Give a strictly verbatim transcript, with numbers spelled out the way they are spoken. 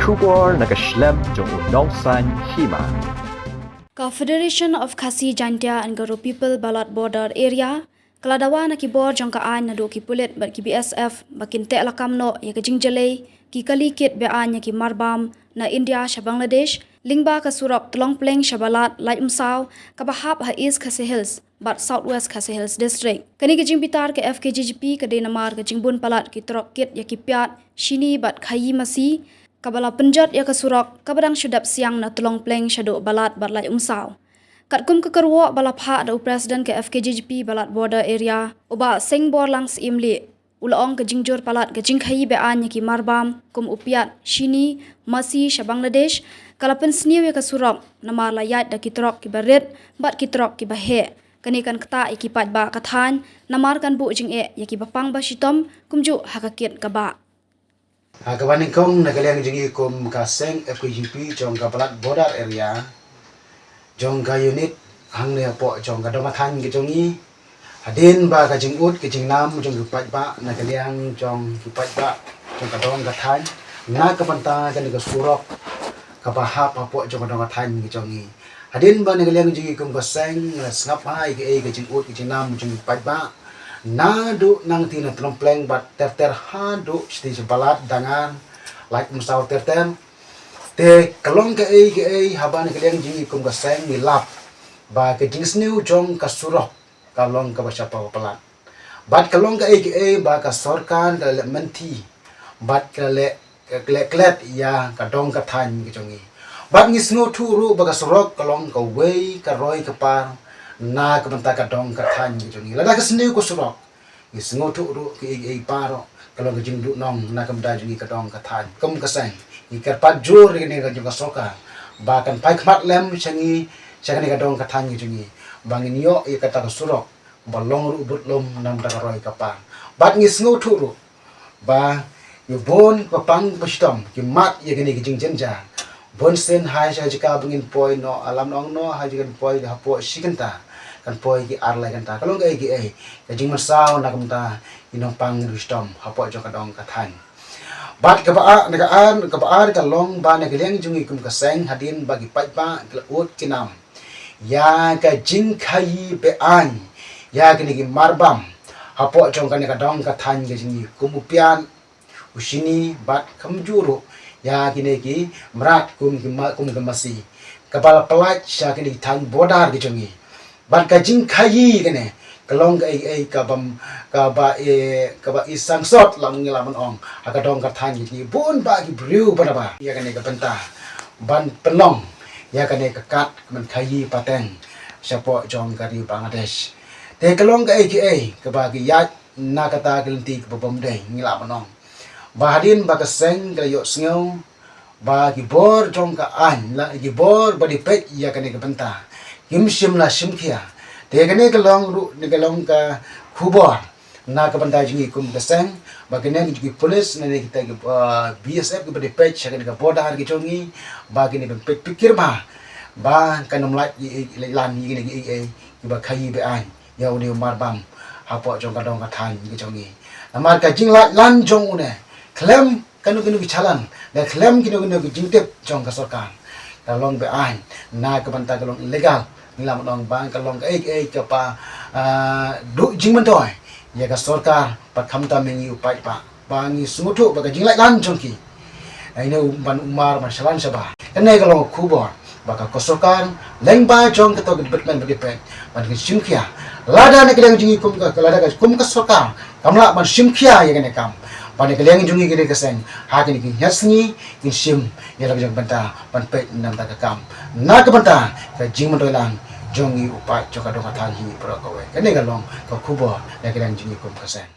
Khubor na ka shlem jong u Nongsaiñ Hima. Ka Federation of Khasi Jaintia and Garo People Balat Border Area ka la dawa na ki bor jong ka aiñ naduh ki pulit bad ki B S F ba kin teh lakam noh ïa ka jingjlei ki kali kit beaiñ ïa ki marbam na India sha Bangladesh lyngba ka surok Tlong Pleng sha Balat Lait Umsaw kaba hap ha East Khasi Hills bad South West Khasi Hills District. Kane ka jingbitar ka F K J G P ka dei namar ka jingbun palat ki trok kit ïa ki piat, shini bad khaïi masi kaba la pynjot ïa ka surok kaba dang shu dep siang na Tlong Pleng shaduh Balat bad Lait Umsaw. Katkum ka kyrwoh ba la phah da u President ka F K J G P Balat Border Area, u Bah Sengborlang Syiemlieh, u la ong ka jingjur palat ka jingkhaïi beaiñ ïa ki marbam kum u piat, shini, masi sha Bangladesh ka la pynsniew ïa ka surok namar la ïaid da ki trok kiba rit bad ki trok kiba heh. Kane kan ktah ïa ki paidbah ka thaiñ namar kan buh jingeh ïa kiba pang ba shitom kumjuh ha ka kit ka bah. Ha kaba nyngkong na ka liang jong ngi kum ka seng F K J P jong ka Balat Border Area jong ka unit hangne hapoh jong ka dong ka thaiñ ka jong ngi, hadien ba ka jingud ka jingnam jong ki paidbah na ka liang jong ki paidbah jong ka dong ka thaiñ na ka bynta kane ka surok kaba hap hapoh jong ka dong ka thaiñ ka jong ngi. Hadien ba na ka liang jong ngi kum ka seng ngi la sngap ha ïa kaei ka jingud ka jingnam jong ki paidbah naduh nangtei na Tlong Pleng bad ter ter haduh shatei sha Balat, Dangar, Lait Umsaw ter ter. Te ka long kaei kaei haba na ka liang jong ngi kum ka seng ngi lap ba ka jingsniew jong ka surok ka long kaba shaphrang palat. Bad ka long kaei kaei ba ka sorkar ka la leh mynthi bad ka la leh, ka la leh klet ïa ka dong ka thaiñ ka jong ngi. Bad ngi sngewthuh ruh ba ka surok ka long kawei ka roi ka par na ka bynta ka dong ka thaiñ ka jong ngi. Lada ka sniew ka surok, ngi sngewthuh ruh kaei kaei baroh ka long ka jingduhnong na ka bynta jong ngi ka dong ka thaiñ. Kum ka seng ngi kyrpad jur ïa kane ka jong ka sorkar ba kan phai khmat lem sha ngi, sha kane ka dong ka thaiñ ka jong ngi, ba ngin ïoh ïa kata ka surok ba long ruh bud lum namar ka roi ka par. Bad ngi sngewthuh ruh ba ngi bun ba pang ba shitom ki mad ïa kane ka jingjynjar. Bun sien ha sha jaka ba ngin poi noh, lam nong noh ha jaka ngin poi hapoh shi kynta, kan poi ki ar lai kynta. Ka long kaei kaei ka jingmynsaw na ka bynta ki nongpang ngi shitom hapoh jong ka dong ka thaiñ. Bad kaba ar, na ka ar, kaba ar ka long ba na ka liang jong ngi kum ka seng hadien ba ki paidbah ki la ud ki nam ïa ka jingkhaïi beaiñ ïa kine ki marbam hapoh jong kane ka dong ka thaiñ ka jong ngi kum u piat, u shini bad kumjuh ruh ïa kine ki mrad kum ki ma-, kum ki masi kaba la pyllait sha kine ki thaiñ border ka jong ngi. Bad ka jingkhaïi kane ka long kaei kaei kaba, kaba i, kaba i sangsot lam ngi lah ban ong ha ka dong ka thaiñ ka jong ngi. Bun bah ki briew ba naba ïa kane ka bynta ban pynlong ïa kane ka kad ka ban khaïi pateng shapoh jong ka ri Bangladesh. Te ka long kaei kaei kaba ki ïaid na kata ka lynti kaba bym dei, ngi lah ban ong ba hadien ba ka seng ka la ïohsngew ba ki bor jong ka aiñ, la ki bor ba dei peit ïa kane ka bynta kim shym la shim khia. Te kane ka long ruh, ne ka long ka khubor na ka bynta jong ngi kum ka seng ba kane ki pulis ne kita ki, ah, B S F kiba dei peit sha kane ka border ka jong ngi ba kine ban peit pyrkhat ba kan ym lait ïa, ïa, lait lan ïa kine ki, ïa, ïa, kiba khaïi beaiñ ïa une u marbam hapoh jong ka dong ka thaiñ ka jong ngi. Namar ka jinglait lan jong une khlem kano kano ki challan, da khlem kino kino ki jingtip jong ka sorkar, ka long beaiñ, na ka bynta ka long illegal. Ngi lah ban ong ba ka long kaei kaei kaba, ah, duh jingmyntoi ïa ka sorkar bad khamtam ïa ngi u paidbah. Ba ngi sngewthuh ba ka jinglait lan jong ki, ïa une u ban umar ban shalan shabar. Kane ka long ka khubor ba ka, ka sorkar lyngba jong kato ka department ba dei peit ban kin shim khia. Lada na ka liang jong ngi kum ka, lada ka kum ka sorkar kam lah ban shim khia ïa kane ka kam, ba na ka liang jong ngi ka dei ka seng ha kine ki hynñiewsngi ngin shim ïa la ka jong ka bynta ban peit namar ka kam na ka bynta ka jingmyntoi lang jong ngi u paid jong ka dong ka thaiñ hi baroh kawei. Kane ka long ka khubor na ka liang jong ngi kum ka seng.